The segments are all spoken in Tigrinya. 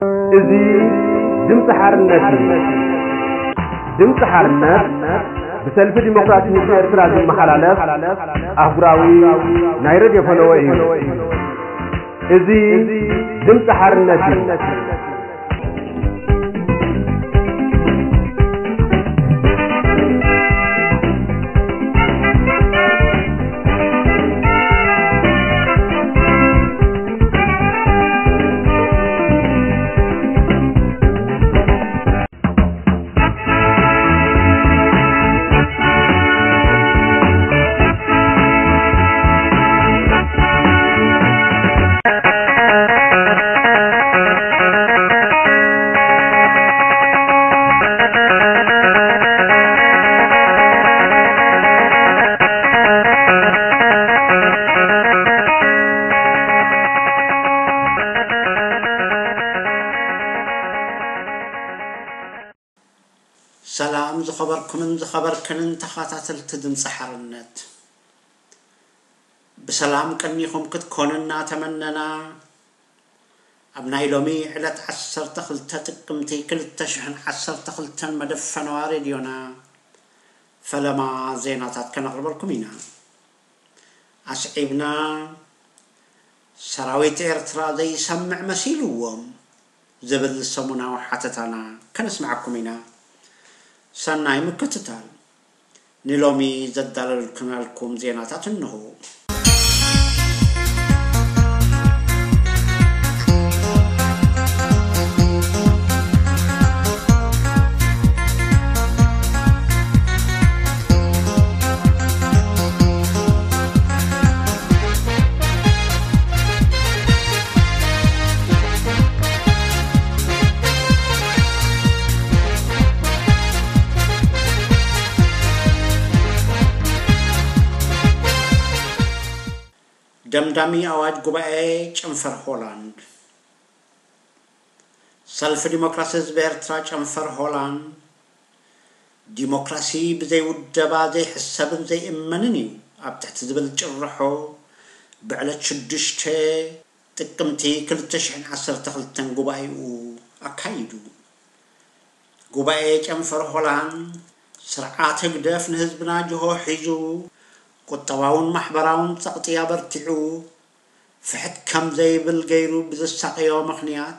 እዚ ድምፂ ሓርነት እዩ። ድምፂ ሓርነት ብሰልፊ ዲሞክራሲ ህዝቢ ኤርትራ ዝመሓላለፍ ኣህጉራዊ ናይ ሬድዮ ፈነወ እዩ። እዚ ድምፂ ሓርነት እዩ። ሰላም ዝኸበርኩምን ዝኸበርክንን ተኸታተልቲ ድምፂ ሓርነት፣ ብሰላም ቀኒኹም ክትኮኑ እናተመነና፣ ኣብ ናይ ሎሚ ዕለት ዓሰርተ ክልተ ጥቅምቲ ክልተ ሽሕን ዓሰርተ ክልተን መደብ ፈነዋ ሬድዮና ፈለማ ዜናታት ከነቕርበልኩም ኢና። ኣስዒብና፣ ሰራዊት ኤርትራ ዘይሰምዕ መሲልዎም ዝብል ሰሙናዊ ሓተታና ከነስምዓኩም ኢና። ሰናይ ምክትታል። ንሎሚ ዘዳለልኩናልኩም ዜናታት እንሆ። ደምዳሚ ኣዋጅ ጉባኤ ጨንፈር ሆላንድ። ሰልፊ ዲሞክራሲ ህዝቢ ኤርትራ ጨንፈር ሆላንድ፣ ዲሞክራሲ ብዘይ ውደባ ዘይሕሰብን ዘይእመንን እዩ ኣብ ትሕቲ ዝብል ጭርሖ፣ ብዕለት ሽዱሽተ ጥቅምቲ ክልተ ሽሕን ዓሰርተ ክልተን ጉባኤኡ ኣካይዱ። ጉባኤ ጨንፈር ሆላንድ፣ ስርዓት ህግደፍ ንህዝብና ጅሆ ሒዙ፣ ቁጠባውን ማሕበራውን ጸቕጢ ኣበርቲዑ፣ ፍሕት ከም ዘይብል ገይሩ ብዘሳቕዮ ምኽንያት፣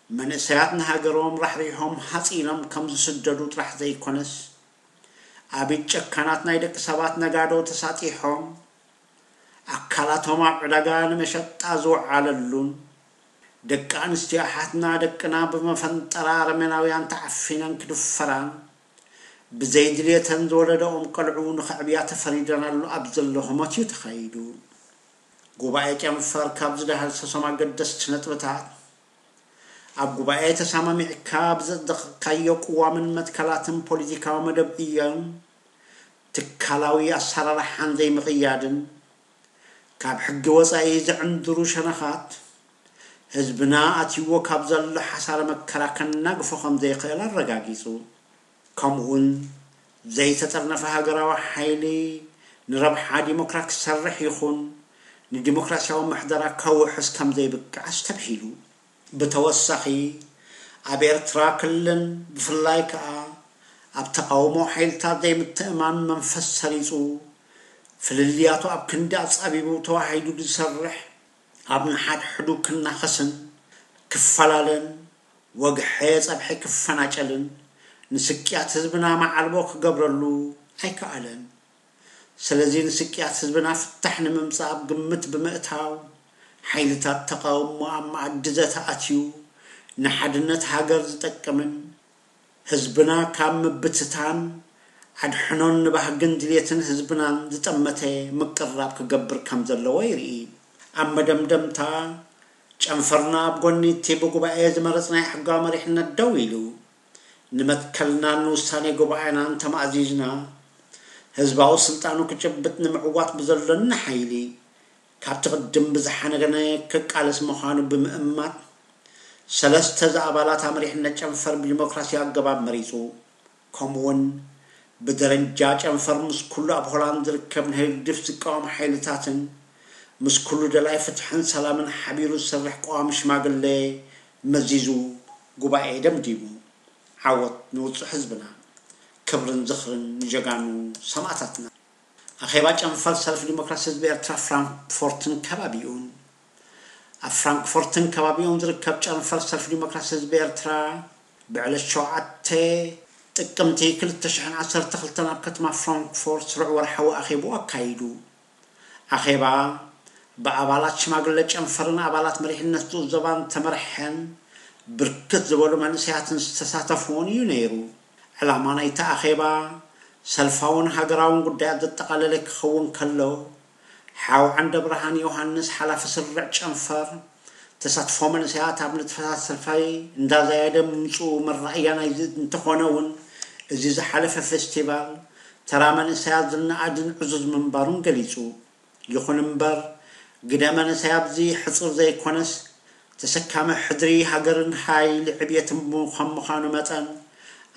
መንእሰያት ንሃገሮም ራሕሪሖም ሃጺኖም ከም ዝስደዱ ጥራሕ ዘይኮነስ፣ ኣብ ኢድ ጨካናት ናይ ደቂ ሰባት ነጋዶ ተሳጢሖም፣ ኣካላቶም ኣብ ዕዳጋ ንመሸጣ ዝወዓለሉን፣ ደቂ ኣንስትዮ ኣሓትና ደቅና ብመፈንጠራ ኣረሜናውያን ተዓፊነን ክድፈራን፣ ብዘይድልየተን ዝወለደኦም ቆልዑ ንኸዕብያ ተፈሪደናሉ ኣብ ዘሎ ህሞት እዩ ተኻይዱ። ጉባኤ ጨንፈር ካብ ዝደሃሰሶም ኣገደስቲ ነጥብታት፣ ኣብ ጉባኤ ተሰማሚዕካ ብዘጽደቕካዮ ቅዋምን መትከላትን ፖለቲካዊ መደብ እዮን ትካላዊ ኣሰራርሓን ዘይምቕያድን፣ ካብ ሕጊ ወጻኢ ዝዕንድሩ ሸነኻት፣ ህዝብና ኣትይዎ ካብ ዘሎ ሓሳረ መከራ ከናግፎ ከም ዘይኽእል ኣረጋጊጹ። ከምኡውን ዘይተጠርነፈ ሃገራዊ ሓይሊ ንረብሓ ዲሞክራ ክሰርሕ ይኹን ንዲሞክራሲያዊ ምሕደራ ከውሕስ ከም ዘይብቅዕ ኣስተብሂሉ። ብተወሳኺ፣ ኣብ ኤርትራ ክልልን ብፍላይ ከኣ ኣብ ተቓውሞ ሓይልታት ዘይምትእማን መንፈስ ሰሪጹ፣ ፍልልያቱ ኣብ ክንዲ ኣጻቢቡ ተዋሂዱ ዝሰርሕ፣ ኣብ ንሓድሕዱ ክናኸስን ክፈላለን፣ ወግሐ ጸብሐ ክፈናጨልን፣ ንስቅያት ህዝብና መዓልቦ ክገብረሉ ኣይከኣለን። ስለዚ ንስቅያት ህዝብና ፍታሕ ንምምጻእ ኣብ ግምት ብምእታው፣ ሓይልታት ተቓውሞ ኣብ መኣዲ ዘተ ኣትዩ፣ ንሓድነት ሃገር ዝጠቅምን ህዝብና ካብ ምብትታን ኣድሕኖን ንባህግን ድልየትን ህዝብናን ዝጠመተ ምቅርራብ ክገብር ከም ዘለዎ ይርኢ። ኣብ መደምደምታ፣ ጨንፈርና ኣብ ጎኒ እቲ ብጉባኤ ዝመረጽናዮ ሕጋዊ መሪሕነት ደው ኢሉ፣ ንመትከልናን ንውሳኔ ጉባኤናን ተማእዚዝና፣ ህዝባዊ ስልጣኑ ክጭብጥ ንምዕዋት ብዘሎኒ ሓይሊ፣ ካብቲ ቅድም ብዝሓነገነ ክቃለስ ምዃኑ ብምእማት፣ ሰለስተ ዝኣባላት ኣምሪሕነት ጨንፈር ብዲሞክራሲ ኣገባብ መሪጹ። ከምኡውን ብደረጃ ጨንፈር ምስ ኩሉ ኣብ ሆላንድ ዝርከብ ንህግድፍ ዝቃወም ሓይልታትን ምስ ኩሉ ደላይ ፍትሕን ሰላምን ሓቢሩ ዝሰርሕ ቀዋሚ ሽማግለ መዚዙ ጉባኤ ደምዲሙ። ዓወት ንውጹዕ ህዝብና፣ ክብርን ዝኽርን ንጀጋኑ ሰማእታትና። ኣኼባ ጨንፈር ሰልፊ ዲሞክራሲ ህዝቢ ኤርትራ ፍራንክፎርትን ከባቢኡን። ኣብ ፍራንክፎርትን ከባቢኡን ዝርከብ ጨንፈር ሰልፊ ዲሞክራሲ ህዝቢ ኤርትራ ብዕለት ሸውዓተ ጥቅምቲ ክልተ ሽሕን ዓሰርተ ክልተን ኣብ ከተማ ፍራንክፎርት ስሩዕ ወርሓዊ ኣኼብኡ ኣካይዱ። ኣኼባ ብኣባላት ሽማግለ ጨንፈርን ኣባላት መሪሕነት ንኡስ ዞባን ተመርሐን ብርክት ዝበሉ መንእሰያትን ዝተሳተፍዎን እዩ ነይሩ። ዕላማ ናይቲ ኣኼባ ሰልፋውን ሃገራውን ጉዳያት ዘጠቓለለ ክኸውን ከሎ፣ ሓው ዓንደብርሃን ዮሃንስ ሓላፊ ስርዕ ጨንፈር፣ ተሳትፎ መንእሰያት ኣብ ንጥፈታት ሰልፋይ እንዳዛየደ ምምፅኡ መረኣያ ናይዚ እንተኾነ እውን፣ እዚ ዝሓለፈ ፌስቲቫል ተራ መንእሰያት ዝነኣድን ዕዙዝ ምንባሩን ገሊጹ። ይኹን እምበር፣ ግደ መንእሰይ ኣብዚ ሕጹር ዘይኮነስ፣ ተሰካሚ ሕድሪ ሃገርን ሓይሊ ዕብየትን ከም ምዃኑ መጠን፣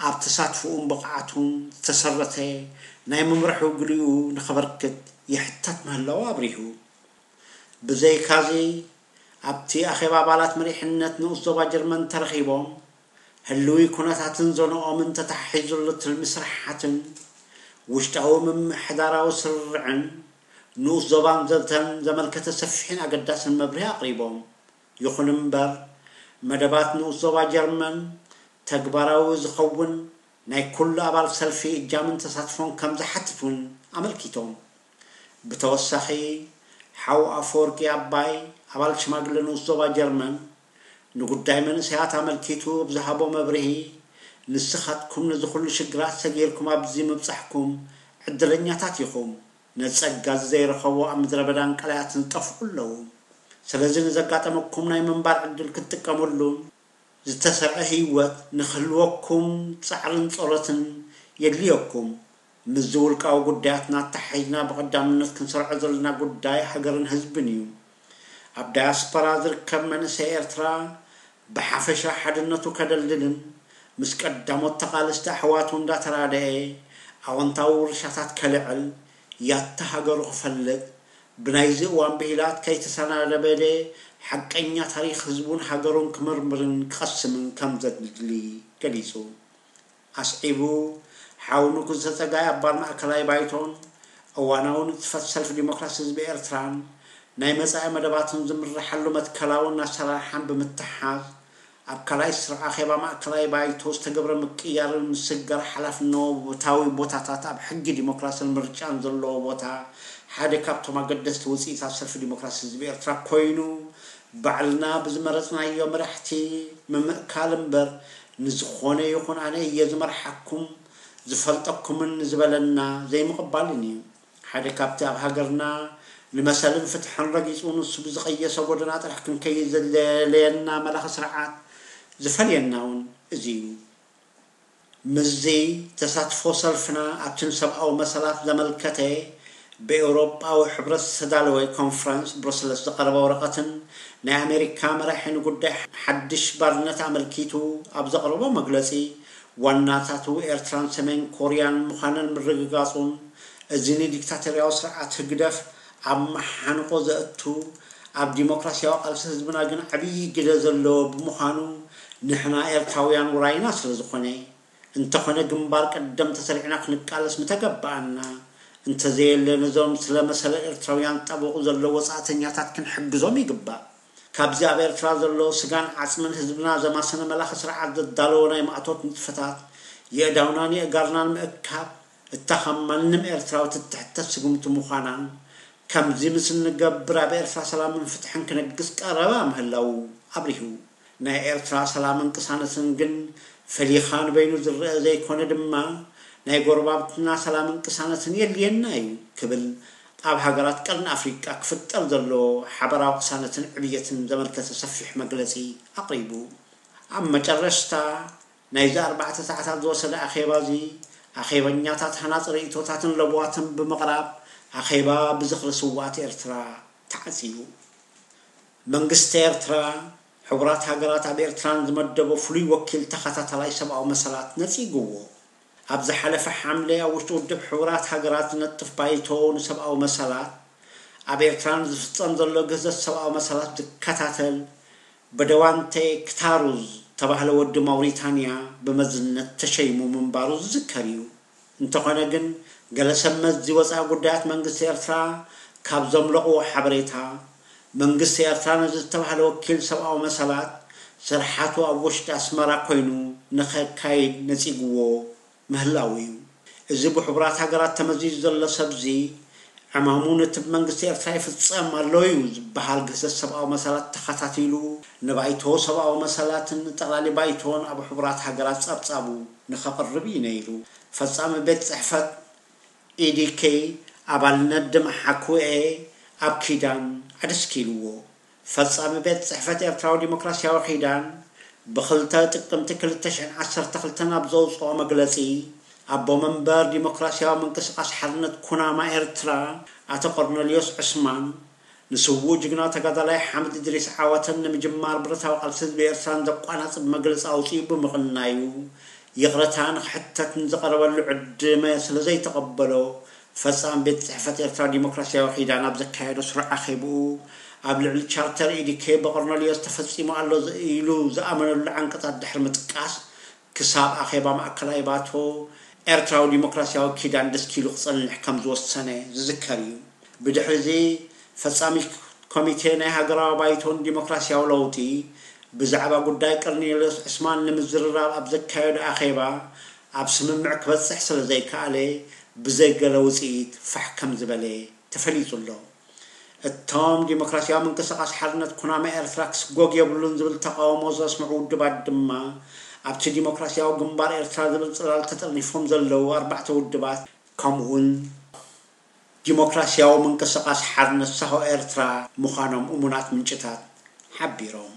ኣብ ተሳትፎኡን ብቕዓቱን ዝተሰረተ ናይ ምምራሕ ውግልኡ ንኸበርክት ይሕተት ምህላዉ ኣብሪሁ። ብዘይካዚ፣ ኣብቲ ኣኼባ ኣባላት መሪሕነት ንኡስ ዞባ ጀርመን ተረኺቦም፣ ህልዊ ኩነታትን ዞንኦምን ተተሓሒዙ ዘሎ ትልሚ ስራሓትን ውሽጣዊ ምምሕዳራዊ ስርርዕን ንኡስ ዞባን ዘተን ዘመልከተ ሰፊሕን ኣገዳስን መብርሂ ኣቕሪቦም። ይኹን እምበር፣ መደባት ንኡስ ዞባ ጀርመን ተግባራዊ ዝኸውን ናይ ኩሉ ኣባል ሰልፊ እጃምን ተሳትፎን ከም ዝሓትት እውን ኣመልኪቶም። ብተወሳኺ፣ ሓው ኣፈወርቂ ኣባይ፣ ኣባል ሽማግለ ንኡስ ዞባ ጀርመን፣ ንጉዳይ መንእሰያት ኣመልኪቱ ኣብ ዝሃቦ መብርሂ፣ ንስኻትኩም ነዚ ኩሉ ሽግራት ሰጊርኩም ኣብዚ ምብጻሕኩም ዕድለኛታት ኢኹም። ነዚ ጸጋ እዚ ዘይረኸቡ ኣብ ምድረ በዳን ቀላያትን ዝጠፍኡ ኣለዉ። ስለዚ ንዘጋጠመኩም ናይ ምንባር ዕድል ክትጥቀመሉን ዝተሰርዐ ህይወት ንክህልወኩም ጻዕርን ጸሎትን የድልየኩም። ምስዚ ውልቃዊ ጉዳያትና ኣተሓሒዝና ብቐዳምነት ክንሰርዖ ዘለና ጉዳይ ሃገርን ህዝብን እዩ። ኣብ ዳያስፖራ ዝርከብ መንእሰይ ኤርትራ ብሓፈሻ ሓድነቱ ከደልድልን ምስ ቀዳሞት ተቓለስቲ ኣሕዋቱ እንዳተራደኤ ኣወንታዊ ውርሻታት ከልዕል፣ ያታ ሃገሩ ክፈልጥ፣ ብናይዚ እዋን ብሂላት ከይተሰናበደ ሓቀኛ ታሪኽ ህዝቡን ሃገሩን ክምርምርን ክቐስምን ከም ዘድሊ ገሊጹ። ኣስዒቡ፣ ሓው ንጉሰ ጸጋይ ኣባል ማእከላይ ባይቶን እዋናዊ ንጥፈት ሰልፊ ዲሞክራሲ ህዝቢ ኤርትራን ናይ መጻኢ መደባትን ዝምርሓሉ መትከላውን ኣሰራርሓን ብምትሓዝ፣ ኣብ ካልኣይ ስሩዕ ኣኼባ ማእከላይ ባይቶ ዝተገብረ ምቅይያርን ምስግጋር ሓላፍነታዊ ቦታታት ኣብ ሕጊ ዲሞክራስን ምርጫን ዘለዎ ቦታ ሓደ ካብቶም ኣገደስቲ ውጽኢታት ሰልፊ ዲሞክራሲ ህዝቢ ኤርትራ ኮይኑ፣ ባዕልና ብዝመረጽናዮ መራሕቲ ምምእካል እምበር፣ ንዝኾነ ይኹን ኣነ እየ ዝመርሓኩም፣ ዝፈልጠኩምን ንዝበለና ዘይምቕባልን እዩ። ሓደ ካብቲ ኣብ ሃገርና ንመሰልን ፍትሕን ረጊጹ፣ ንሱ ብዝቐየሶ ጎደና ጥራሕ ክንከይድ ዘለየና መላኺ ስርዓት ዝፈልየና እውን እዚ እዩ። ምስዚ፣ ተሳትፎ ሰልፍና ኣብቲ ንሰብኣዊ መሰላት ዘመልከተ ብኤውሮጳዊ ሕብረት ዝተዳለወ ኮንፈረንስ ብሩሰልስ ዝቐረበ ወረቐትን ናይ ኣሜሪካ መራሒ ንጉዳይ ሓድሽ ባርነት ኣመልኪቱ ኣብ ዘቕረቦ መግለጺ፣ ዋናታቱ ኤርትራን ሰሜን ኮርያን ምዃነን ምርግጋጹን፣ እዚ ንዲክታቶርያዊ ስርዓት ህግደፍ ኣብ መሓንቆ ዘእቱ፣ ኣብ ዲሞክራስያዊ ቃልሲ ህዝብና ግን ዓብዪ ግደ ዘለዎ ብምዃኑ፣ ንሕና ኤርትራውያን ውራይና ስለ ዝኾነ፣ እንተኾነ ግንባር ቀደም ተሰሪዕና ክንቃለስ ምተገበኣና፣ እንተዘየለ ነዞም ስለ መሰል ኤርትራውያን ጠበቑ ዘለዉ ወጻእተኛታት ክንሕግዞም ይግባእ። ካብዚ ኣብ ኤርትራ ዘሎ ስጋን ዓጽምን ህዝብና ዘማሰነ መላኺ ስርዓት ዘዳለዎ ናይ ማእቶት ንጥፈታት፣ የእዳውናን የእጋርናን ምእካብ፣ እታ ካብ ማንም ኤርትራዊ ትትሕተት ስጉምቲ ምዃናን፣ ከምዚ ምስ እንገብር ኣብ ኤርትራ ሰላምን ፍትሕን ክነግስ ቀረባ ምህላዉ ኣብሪሁ። ናይ ኤርትራ ሰላምን ቅሳነትን ግን ፈሊኻ ንበይኑ ዝረኣ ዘይኮነ ድማ፣ ናይ ጎረባብትና ሰላምን ቅሳነትን የድልየና እዩ ክብል ኣብ ሃገራት ቀርኒ ኣፍሪቃ ክፍጠር ዘሎ ሓበራዊ ቅሳነትን ዕብየትን ዘመልከተ ሰፊሕ መግለጺ ኣቕሪቡ። ኣብ መጨረሽታ ናይዚ ኣርባዕተ ሰዓታት ዝወሰደ ኣኼባ እዚ፣ ኣኼበኛታት ሃናጺ ርእይቶታትን ለበዋትን ብምቕራብ፣ ኣኼባ ብዝኽሪ ስውኣት ኤርትራ ተዓጽዩ። መንግስቲ ኤርትራ፣ ሕቡራት ሃገራት ኣብ ኤርትራ ንዝመደቦ ፍሉይ ወኪል ተኸታታላይ ሰብኣዊ መሰላት ነጺግዎ። ኣብ ዝሓለፈ ሓምለ ኣብ ውሽጢ ውድብ ሕቡራት ሃገራት ዝነጥፍ ባይቶ ንሰብኣዊ መሰላት፣ ኣብ ኤርትራ ንዝፍጸም ዘሎ ግህሰት ሰብኣዊ መሰላት ዝከታተል በደዋንቴ ክታሩዝ ዝተባህለ ወዲ ማውሪታንያ ብመዝነት ተሸይሙ ምንባሩ ዝዝከር እዩ። እንተኾነ ግን፣ ገለ ሰብ መዚ ወፃኢ ጉዳያት መንግስቲ ኤርትራ ካብ ዘምለቕዎ ሓበሬታ፣ መንግስቲ ኤርትራ ነዚ ዝተባህለ ወኪል ሰብኣዊ መሰላት ስርሓቱ ኣብ ውሽጢ ኣስመራ ኮይኑ ንኸካይድ ነፂግዎ ምህላው እዩ። እዚ ብሕቡራት ሃገራት ተመዚዙ ዘሎ ሰብዚ፣ ዕማሙ ነቲ ብመንግስቲ ኤርትራ ይፍጸም ኣሎ እዩ ዝበሃል ግህሰት ሰብኣዊ መሰላት ተኸታቲሉ፣ ንባይቶ ሰብኣዊ መሰላትን ንጠቕላሊ ባይቶን ኣብ ሕቡራት ሃገራት ጸብጻቡ ንኸቕርብ እዩ ነይሩ። ፈጻሚ ቤት ጽሕፈት ኢዲኬ ኣባልነት ድምሓኩኤ ኣብ ኪዳን ኣደስኪልዎ። ፈጻሚ ቤት ጽሕፈት ኤርትራዊ ዲሞክራሲያዊ ኪዳን ብክልተ ጥቅምቲ ክልተ ሽሕን ዓሰርተ ክልተን ኣብ ዘውጽኦ መግለጺ፣ ኣቦ መንበር ዲሞክራሲያዊ ምንቅስቃስ ሓርነት ኩናማ ኤርትራ ኣቶ ቆርኔልዮስ ዕስማን፣ ንስዉእ ጅግና ተጋዳላይ ሓምድ እድሪስ ዓወተን ንምጅማር ብረታዊ ቃልሲ ህዝቢ ኤርትራን ዘቋናጽብ መግለጺ ኣውጺኡ ብምቕናዩ፣ ይቕረታ ንኽሕተት ንዝቐረበሉ ዕድመ ስለ ዘይተቐበሎ፣ ፈጻሚ ቤት ጽሕፈት ኤርትራ ዲሞክራሲያዊ ኪዳን ኣብ ዘካየዶ ስሩዕ ኣኼብኡ፣ ኣብ ልዕሊ ቻርተር ኢዲኬ ብቆርኔልዮስ ተፈጺሙ ኣሎ ኢሉ ዝኣመነሉ ዓንቀጻት ድሕሪ ምጥቃስ፣ ክሳብ ኣኼባ ማእከላይ ባይቶ ኤርትራዊ ዲሞክራሲያዊ ኪዳን ደስኪሉ ክጸንሕ ከም ዝወሰነ ዝዝከር እዩ። ብድሕሪ እዚ፣ ፈጻሚ ኮሚቴ ናይ ሃገራዊ ባይቶን ዲሞክራሲያዊ ለውጢ ብዛዕባ ጉዳይ ቆርኔልዮስ ዕስማን ንምዝርራብ ኣብ ዘካየዶ ኣኼባ፣ ኣብ ስምምዕ ክበጽሕ ስለ ዘይከኣለ፣ ብዘይ ገለ ውጽኢት ፋሕ ከም ዝበለ ተፈሊጡ ኣሎ። እቶም ዲሞክራሲያዊ ምንቅስቃስ ሓርነት ኩናማ ኤርትራ ክስጎግ የብሉን ዝብል ተቃውሞ ዘስምዑ ውድባት ድማ፣ ኣብቲ ዲሞክራሲያዊ ግንባር ኤርትራ ዝብል ጽላል ተጠርኒፎም ዘለዉ ኣርባዕተ ውድባት፣ ከምኡውን ዲሞክራሲያዊ ምንቅስቃስ ሓርነት ሳሆ ኤርትራ ምዃኖም እሙናት ምንጭታት ሓቢሮም።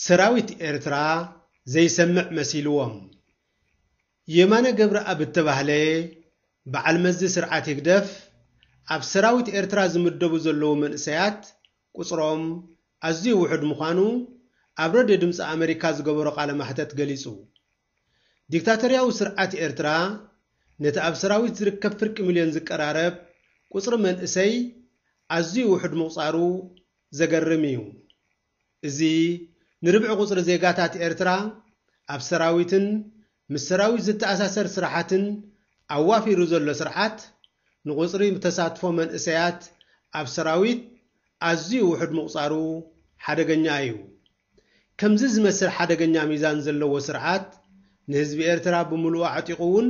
ሰራዊት ኤርትራ ዘይሰምዕ መሲልዎም። የማነ ገብረኣብ እተባህለ በዓል መዚ ስርዓት ህግደፍ፣ ኣብ ሰራዊት ኤርትራ ዝምደቡ ዘለዉ መንእሰያት ቁጽሮም ኣዝዩ ውሑድ ምዃኑ ኣብ ረድዮ ድምጺ ኣመሪካ ዝገበሮ ቃለ ማሕተት ገሊጹ። ዲክታቶርያዊ ስርዓት ኤርትራ ነቲ ኣብ ሰራዊት ዝርከብ ፍርቂ ሚልዮን ዝቀራረብ ቁጽሪ መንእሰይ ኣዝዩ ውሑድ ምቑጻሩ ዘገርም እዩ። እዚ ንርብዒ ቁጽሪ ዜጋታት ኤርትራ ኣብ ሰራዊትን ምስ ሰራዊት ዝተኣሳሰር ስራሓትን ኣዋፊሩ ዘሎ ስርዓት፣ ንቁጽሪ ተሳትፎ መንእሰያት ኣብ ሰራዊት ኣዝዩ ውሑድ ምቑጻሩ ሓደገኛ እዩ። ከምዚ ዝመስል ሓደገኛ ሚዛን ዘለዎ ስርዓት ንህዝቢ ኤርትራ ብምሉኡ ኣዕጢቑ እውን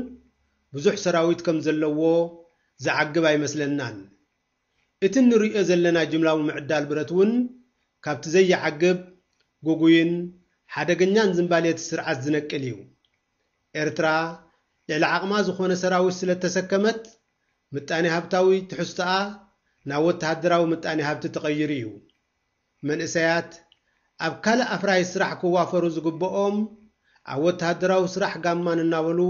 ብዙሕ ሰራዊት ከም ዘለዎ ዝዓግብ ኣይመስለናን። እቲ እንርእዮ ዘለና ጅምላዊ ምዕዳል ብረት እውን ካብቲ ዘይዓግብ፣ ጉጉይን ሓደገኛን ዝንባሌ እቲ ስርዓት ዝነቅል እዩ። ኤርትራ ልዕሊ ዓቕማ ዝኾነ ሰራዊት ስለ እተሰከመት፣ ምጣኔ ሃብታዊ ትሕዝቶኣ ናብ ወተሃደራዊ ምጣኔ ሃብቲ ተቐይሩ እዩ። መንእሰያት ኣብ ካልእ ኣፍራይ ስራሕ ክዋፈሩ ዝግብኦም፣ ኣብ ወተሃደራዊ ስራሕ ጋማን እናበሉ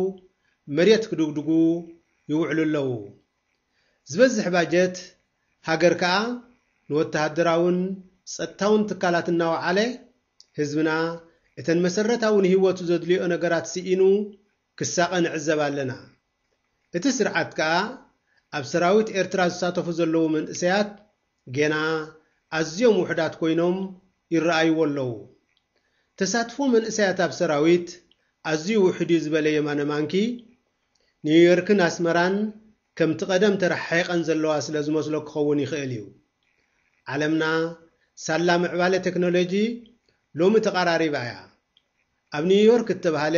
መሬት ክድግድጉ ይውዕሉ ኣለዉ። ዝበዝሕ ባጀት ሃገር ከኣ ንወተሃደራውን ጸጥታውን ትካላት እናወዓለ፣ ህዝብና እተን መሰረታዊ ንህይወቱ ዘድልዮ ነገራት ስኢኑ ክሳቐ ንዕዘብ ኣለና። እቲ ስርዓት ከኣ ኣብ ሰራዊት ኤርትራ ዝሳተፉ ዘለዉ መንእሰያት ጌና ኣዝዮም ውሑዳት ኮይኖም ይረኣይዎ ኣለዉ። ተሳትፎ መንእሰያት ኣብ ሰራዊት ኣዝዩ ውሑድ እዩ ዝበለ የማነ ማንኪ፣ ኒውዮርክን ኣስመራን ከምቲ ቀደም ተረሓሒቐን ዘለዋ ስለ ዝመስሎ ክኸውን ይኽእል እዩ። ዓለምና ሳላ ምዕባለ ቴክኖሎጂ ሎሚ ተቐራሪባ እያ። ኣብ ኒውዮርክ እተባህለ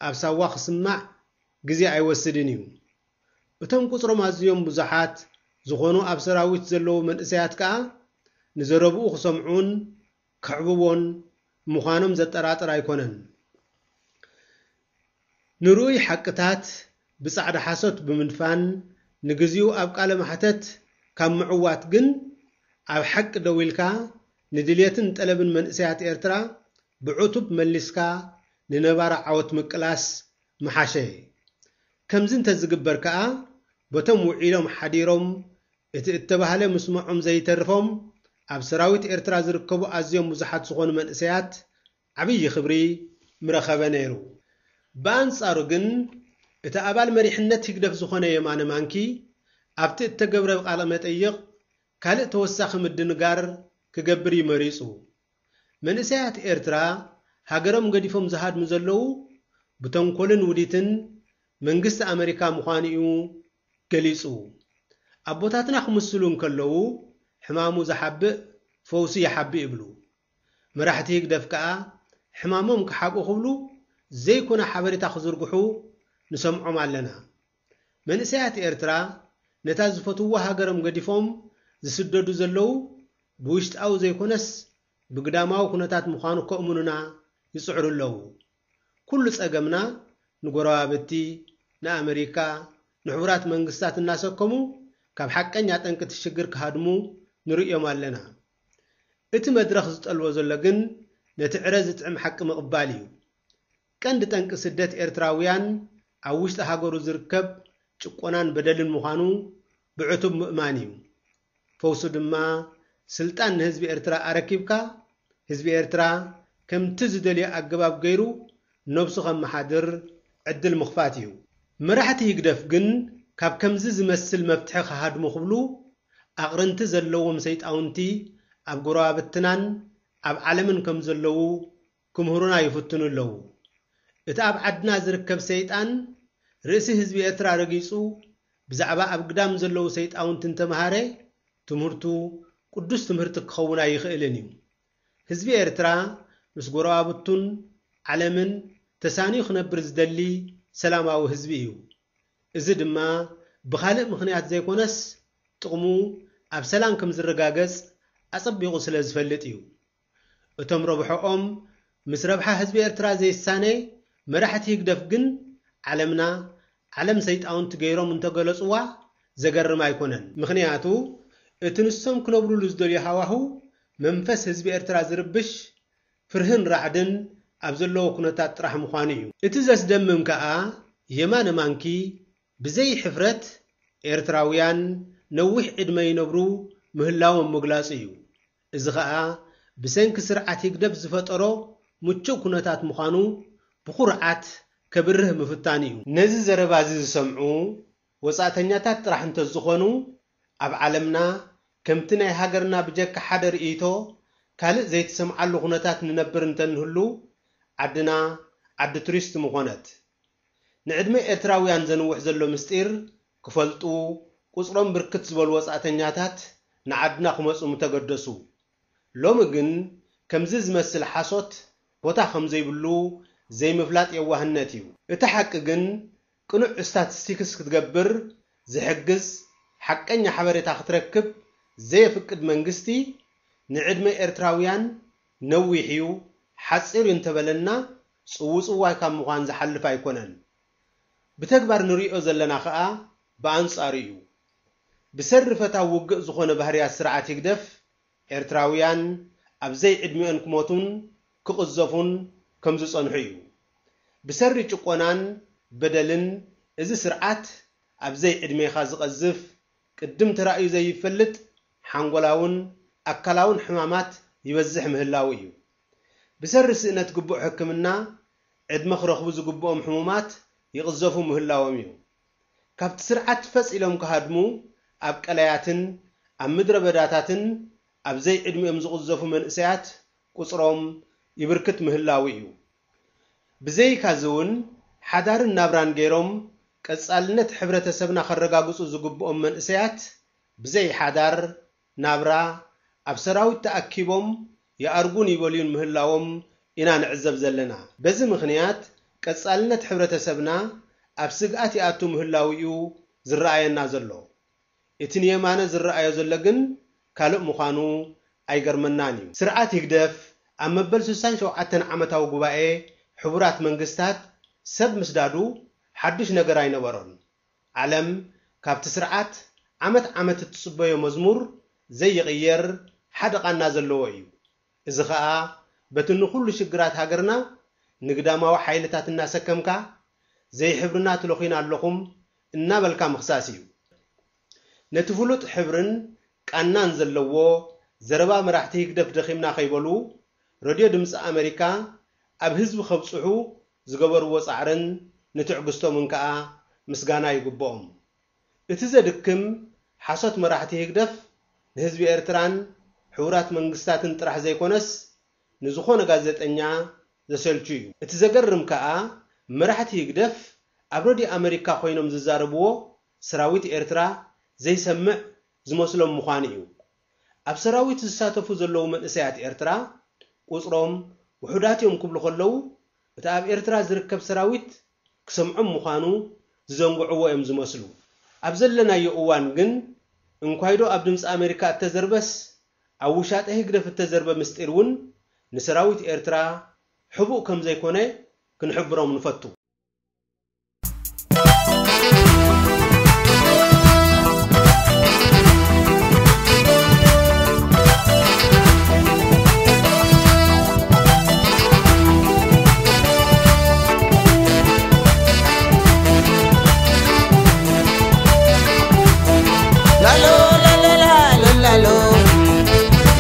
ኣብ ሳዋ ክስማዕ ግዜ ኣይወስድን እዩ። እቶም ቁጽሮም ኣዝዮም ብዙሓት ዝኾኑ ኣብ ሰራዊት ዘለዉ መንእሰያት ከኣ ንዘረብኡ ክሰምዑን ከዕብቦን ምዃኖም ዘጠራጥር ኣይኮነን። ንርኡይ ሓቅታት ብጻዕዳ ሓሶት ብምድፋን ንግዚኡ ኣብ ቃለ ማሕተት ካብ ምዕዋት ግን ኣብ ሓቂ ደው ኢልካ ንድልየትን ጠለብን መንእሰያት ኤርትራ ብዕቱብ መሊስካ ንነባሪ ዓወት ምቅላስ ምሓሸ። ከምዚ እንተዝግበር ከኣ በቶም ውዒሎም ሓዲሮም እቲ እተባህለ ምስምዖም ዘይተርፎም ኣብ ሰራዊት ኤርትራ ዝርከቡ ኣዝዮም ብዙሓት ዝኾኑ መንእሰያት ዓብዪ ክብሪ ምረኸበ ነይሩ። ብኣንጻሩ ግን እቲ ኣባል መሪሕነት ህግደፍ ዝኾነ የማነ ማንኪ ኣብቲ እተገብረ ቃለ መጠይቕ ካልእ ተወሳኺ ምድንጋር ክገብር እዩ መሪጹ። መንእሰያት ኤርትራ ሃገሮም ገዲፎም ዝሃድሙ ዘለዉ ብተንኮልን ውዲትን መንግስቲ ኣመሪካ ምዃኑ እዩ ገሊጹ። ኣቦታትና ክምስሉ እንከለዉ ሕማሙ ዝሓብእ ፈውሲ ይሓብእ ይብሉ። መራሕቲ ህግደፍ ከኣ ሕማሞም ክሓብኡ ክብሉ ዘይኮነ ሓበሬታ ክዝርግሑ ንሰምዖም ኣለና። መንእሰያት ኤርትራ ነታ ዝፈትውዋ ሃገሮም ገዲፎም ዝስደዱ ዘለዉ ብውሽጣዊ ዘይኮነስ ብግዳማዊ ኩነታት ምዃኑ ከእምኑና ይጽዕሩ ኣለዉ። ኩሉ ጸገምና ንጎረባብቲ፣ ንኣመሪካ፣ ንሕቡራት መንግስታት እናሰከሙ ካብ ሓቀኛ ጠንቂ እቲ ሽግር ክሃድሙ ንርእዮም ኣለና። እቲ መድረኽ ዝጠልቦ ዘሎ ግን ነቲ ዕረ ዝጥዕም ሓቂ ምቕባል እዩ። ቀንዲ ጠንቂ ስደት ኤርትራውያን ኣብ ውሽጢ ሃገሩ ዝርከብ ጭቆናን በደልን ምዃኑ ብዕቱብ ምእማን እዩ። ፈውሱ ድማ ስልጣን ንህዝቢ ኤርትራ ኣረኪብካ፣ ህዝቢ ኤርትራ ከምቲ ዝደልዮ ኣገባብ ገይሩ ነብሱ ከመሓድር ዕድል ምኽፋት እዩ። መራሕቲ ህግደፍ ግን ካብ ከምዚ ዝመስል መፍትሒ ክሃድሙ ክብሉ ኣቕርንቲ ዘለዎም ሰይጣውንቲ ኣብ ጎረባብትናን ኣብ ዓለምን ከም ዘለዉ ክምህሩና ይፍትኑ ኣለዉ። እቲ ኣብ ዓድና ዝርከብ ሰይጣን ርእሲ ህዝቢ ኤርትራ ረጊጹ ብዛዕባ ኣብ ግዳም ዘለዉ ሰይጣውንቲ እንተመሃረ ትምህርቱ ቅዱስ ትምህርቲ ክኸውን ኣይኽእልን እዩ። ህዝቢ ኤርትራ ምስ ጎረባብቱን ዓለምን ተሳንዩ ክነብር ዝደሊ ሰላማዊ ህዝቢ እዩ። እዚ ድማ ብኻልእ ምኽንያት ዘይኮነስ ጥቕሙ ኣብ ሰላም ከም ዝረጋገጽ ኣጸቢቑ ስለ ዝፈልጥ እዩ። እቶም ረብሖኦም ምስ ረብሓ ህዝቢ ኤርትራ ዘይሳነ መራሕቲ ህግደፍ ግን ዓለምና ዓለም ሰይጣውንቲ ገይሮም እንተገለጽዋ ዘገርም ኣይኮነን። ምኽንያቱ እቲ ንሶም ክነብሩሉ ዝደልዩ ሃዋህው መንፈስ ህዝቢ ኤርትራ ዝርብሽ ፍርህን ራዕድን ኣብ ዘለዎ ኩነታት ጥራሕ ምዃኑ እዩ። እቲ ዘስደምም ከኣ የማነ ማንኪ ብዘይ ሕፍረት ኤርትራውያን ነዊሕ ዕድመ ይነብሩ ምህላዎም ምግላጹ እዩ። እዚ ኸኣ ብሰንኪ ስርዓት ህግደፍ ዝፈጠሮ ምቹእ ኩነታት ምዃኑ ብኹርዓት ከብርህ ምፍታን እዩ። ነዚ ዘረባ እዚ ዝሰምዑ ወጻእተኛታት ጥራሕ እንተዝኾኑ፣ ኣብ ዓለምና ከምቲ ናይ ሃገርና ብጀካ ሓደ ርእይቶ ካልእ ዘይትሰምዓሉ ኩነታት ንነብር እንተንህሉ፣ ዓድና ዓዲ ቱሪስት ምኾነት። ንዕድመ ኤርትራውያን ዘንውሕ ዘሎ ምስጢር ክፈልጡ፣ ቁጽሮም ብርክት ዝበሉ ወጻእተኛታት ንዓድና ክመጹ ምተገደሱ። ሎሚ ግን ከምዚ ዝመስል ሓሶት ቦታ ከም ዘይብሉ ዘይምፍላጥ የዋህነት እዩ። እቲ ሓቂ ግን ቅኑዕ ስታቲስቲክስ ክትገብር ዝሕግዝ ሓቀኛ ሓበሬታ ክትረክብ ዘየፍቅድ መንግስቲ ንዕድመ ኤርትራውያን ነዊሕ እዩ፣ ሓጺር እዩ እንተበለና ጽውጽዋይ ካብ ምዃን ዝሓልፍ ኣይኮነን። ብተግባር ንሪኦ ዘለና ከኣ ብኣንጻሩ እዩ። ብሰሪ ፈታው ውግእ ዝኾነ ባህርያት ስርዓት ህግደፍ ኤርትራውያን ኣብ ዘይዕድሚኦን ክሞቱን ክቕዘፉን ከም ዝጸንሑ እዩ። ብሰሪ ጭቆናን በደልን እዚ ስርዓት ኣብ ዘይዕድሜኻ ዝቐዝፍ ቅድም ተራእዩ ዘይፈልጥ ሓንጎላውን ኣካላውን ሕማማት ይበዝሕ ምህላዉ እዩ። ብሰሪ ስእነት ግቡእ ሕክምና ዕድመ ክረኽቡ ዝግብኦም ሕሙማት ይቕዘፉ ምህላዎም እዩ። ካብቲ ስርዓት ፈጽ ኢሎም ክሃድሙ ኣብ ቀላያትን ኣብ ምድረ በዳታትን ኣብ ዘይዕድሚኦም ዝቕዘፉ መንእሰያት ቁጽሮም ይብርክት ምህላዉ እዩ። ብዘይካዚ እውን ሓዳርን ናብራን ገይሮም ቀጻልነት ሕብረተሰብና ከረጋግጹ ዝግብኦም መንእሰያት ብዘይ ሓዳር ናብራ ኣብ ሰራዊት ተኣኪቦም ይኣርጉን ይበልዩን ምህላዎም ኢና ንዕዘብ ዘለና። በዚ ምኽንያት ቀጻልነት ሕብረተሰብና ኣብ ስግኣት ይኣቱ ምህላዉ እዩ ዝረኣየና ዘሎ። እቲ ንየማነ ዝረኣዮ ዘሎ ግን ካልእ ምዃኑ ኣይገርመናን እዩ። ስርዓት ህግደፍ ኣብ መበል ስሳን ሸውዓተን ዓመታዊ ጉባኤ ሕቡራት መንግስታት ሰብ ምስዳዱ ሓድሽ ነገር ኣይነበሮን። ዓለም ካብቲ ስርዓት ዓመት ዓመት እትጽበዮ መዝሙር ዘይቕየር ሓደ ቃና ዘለዎ እዩ። እዚ ኸኣ በቲ ንኹሉ ሽግራት ሃገርና ንግዳማዊ ሓይልታት እናሰከምካ ዘይሕብርና ትለኹይና ኣለኹም እናበልካ ምኽሳስ እዩ። ነቲ ፍሉጥ ሕብርን ቃናን ዘለዎ ዘረባ መራሕቲ ህግደፍ ደኺምና ከይበሉ ረድዮ ድምፂ ኣመሪካ ኣብ ህዝቢ ከብፅሑ ዝገበርዎ ፃዕርን ንትዕግስቶምን ከኣ ምስጋና ይግብኦም። እቲ ዘድክም ሓሶት መራሕቲ ህግደፍ ንህዝቢ ኤርትራን ሕቡራት መንግስታትን ጥራሕ ዘይኮነስ ንዝኾነ ጋዜጠኛ ዘሰልቹ እዩ። እቲ ዘገርም ከኣ መራሕቲ ህግደፍ ኣብ ረድዮ ኣመሪካ ኮይኖም ዝዛረብዎ ሰራዊት ኤርትራ ዘይሰምዕ ዝመስሎም ምዃኑ እዩ። ኣብ ሰራዊት ዝሳተፉ ዘለዉ መንእሰያት ኤርትራ ቁጽሮም ውሑዳት እዮም ክብሉ ከለዉ፣ እቲ ኣብ ኤርትራ ዝርከብ ሰራዊት ክሰምዖም ምዃኑ ዝዘንግዕዎ እዮም ዝመስሉ። ኣብ ዘለናዮ እዋን ግን እንኳይዶ ኣብ ድምፂ ኣመሪካ እተዘርበስ ኣብ ውሻጠ ህግደፍ እተዘርበ ምስጢር እውን ንሰራዊት ኤርትራ ሕቡእ ከም ዘይኮነ ክንሕብሮም ንፈቱ። ላሎ ላሎ ላሎ ላሎ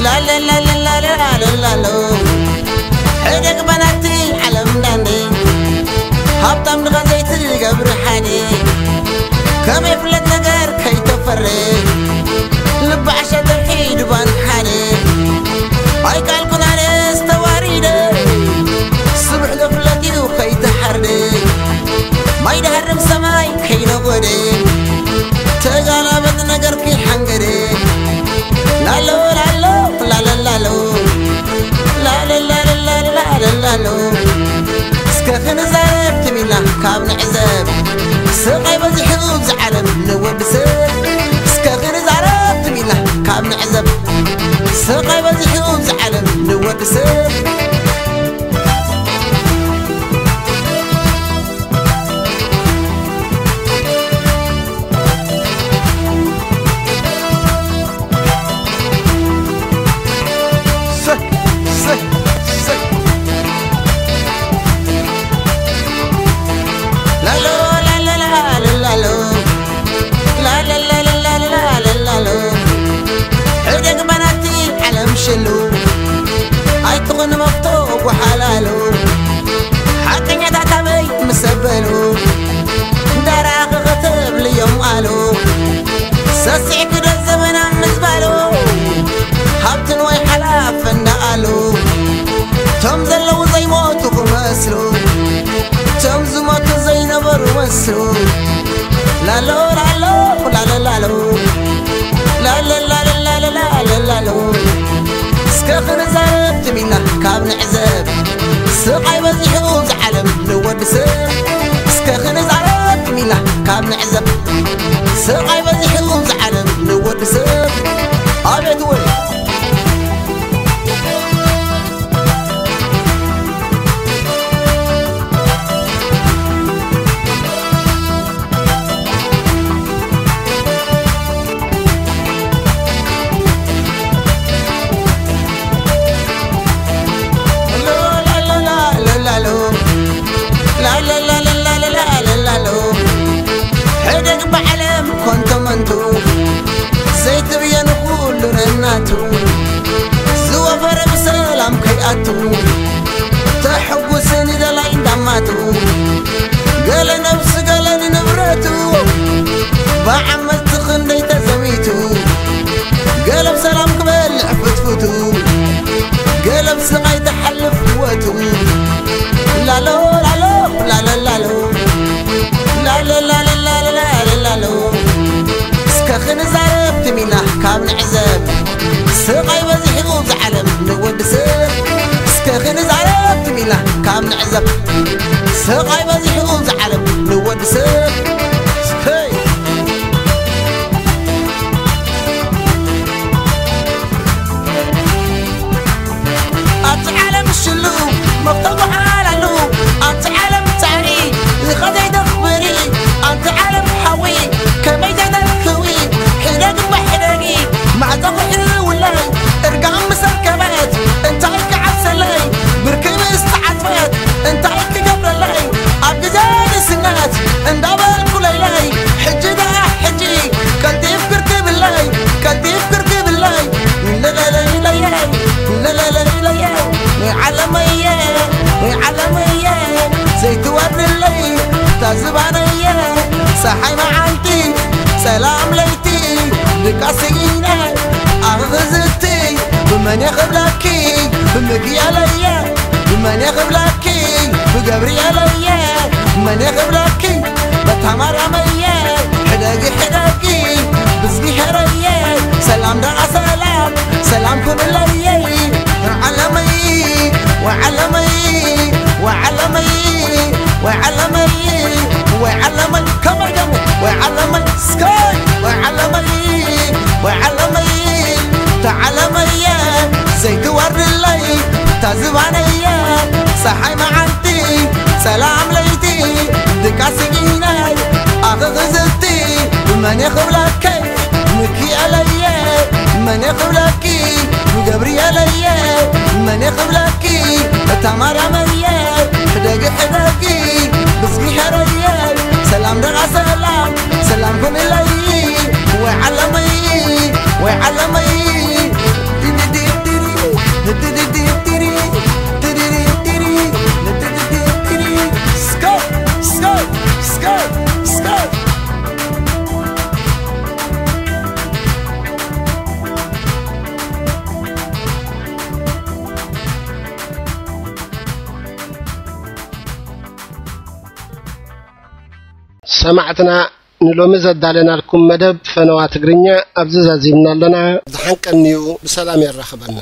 ላሎ ላሎ ላሎ ላሎ ላሎ ሕደግ በናቲ ዓለም ዳንዴ ሃብታም ድኻ ዘይትገብሪ ሓደ ከመይ ፍለት ነገር ከይተፈረ ልባዕ ሸተር ሒድባን ሓደ ኣይቃልኩን ኣነስ ተዋሪደ ስብሕ ዘፍለት እዩ ከይተሓርደ ማይ ድሃርም ሰማይ ከይነጎደ ተጋላበጥ ነገር ከይሓንገደ ላሎ ላሎ ላሎ ላሎ ላሎ ላሎ ላሎ ላሎ እስከ ክንዛረብ ትም ኢልና ካብ ንዕዘብ ስቓይ በዚሑ ኣብዚ ዓለም ንወዲ ሰብ እስከ ክንዛረብ ትም ኢልና ካብ ንዕዘብ ስቓይ በዚሑ ኣብዚ ዓለም ንወዲ ሰብ ሰ ሰ ሰ እሱ ላሎ ላሎ ላሎ ላሎ ላሎ ላሎ ላሎ ላሎ ላሎ እስከ ክንዛረብ ትም ኢልና ካብ ንዕዘብ ስቓይ በዚሑ ኣብዚ ዓለም ንወዲ ሰብ እስከ ክንዛረብ ትም ኢልና ካብ ንዕዘብ ስቓይ በዚሑ ኣብዚ ዓለም ንወዲ ሰብ ኣቤት ወይ ሕደግ ብዓለም ኮንቶ መንቱ ዘይትብየ ንኹሉ ነናቱ ዝወፈረ ብሰላም ከይኣቱ ተሕጉስ ንደላይ እንዳማቱ ገለ ነብሱ ገለ ንንብረቱ ብዓመት ክንደይ ተዘሚቱ ገለ ብሰላም ክበልዕ ፍትፍቱ ገለ ብስቓይ ተሓልፍ ህይወቱ ላሎ ላሎ ላሎ ላሎ ላሎ ላሎ ላሎ ላሎ ላሎ እስከ ክንዛረብ ትም ኢልና ካብ ንዕዘብ ስቓይ በዚሑ ኣብዚ ዓለም ንወዲ ሰብ እስከ ክንዛረብ ትም ኢልና ካብ ንዕዘብ ስቓይ በዚሑ ኣብዚ ዓለም ንወዲ ሰብ እስከይ ኣብቲ ዓለም ሽሉ መፍተጉ ሓላሉ ኣብቲ ዓለም ጻዕሪ ዝኸዘይ ደኽብሪ ኣብቲ ዓለም ሓዊ ከመይ ተደክዊ ሕደግ ብሕደጊ ማዕጾ ክሕውለይ እርጋም ምስ ኣርከበት እንታይ ክዓብሰለይ ብርኪ ምስ ተዓጽፈት እንታይ ክገብረለይ ኣብ ግዜ ንስነት እንዳበልኩ ለይለይ ሕጂ ደኣ ሕጂ ቀልጢፍ ክርክብለይ ቀልጢፍ ክርክብለይ ለለለይለየ ለለለይለየ ወይ ዓለመየ ወይ ዓለመየ ዘይትወርድለይ እታ ዝባነየ ፀሓይ መዓልቲ ጸላም ለይቲ ድቃስ ስኢነ ኣኽኽዝቲ ብመን የኽብለኪ ብምግየለየ ብመን የኽብለኪ ብገብርኤለየ መን የኽብለኪ በታ ማርያመየ ሕደጊ ሕደጊ ብዝጊሄረየ ሰላም ደኣ ሰላም ሰላም ኩንለየ ዓለመይ ወዓለመይ ወዓለመይ ወዓለመይ ወዓለመይ ከመይ ደሞ ወዓለመይ ስከይ ወዓለመይ ወዓለመይ ተዓለመየ ዘይትወርድለይ እታ ዝባነየ ፀሓይ መዓልቲ ጸላም ለይቲ ድቃስ ስኢነ ኣኽኽዝቲ ብመን የኽብለከይ ምኪኤለየ መን የኽብለኪ ገብርኤለየ መን የኽብለኪ እታ ማርያመየ ሕደጊ ሕደጊ ብዝጊሄረየ ሰላም ደኣ ሰላም ሰላም ኩንለይ ወይ ዓለመይ ወይ ዓለመይ ድድድድሪ ድድድድሪ ድድድድሪ ድድድድሪ ስከ ስከ ስከ ስከ ሰማዕትና ንሎሚ ዘዳለናልኩም መደብ ፈነዋ ትግርኛ ኣብዚ ዛዚምና ኣለና። ዝሓንቀንዩ ብሰላም የራኽበና።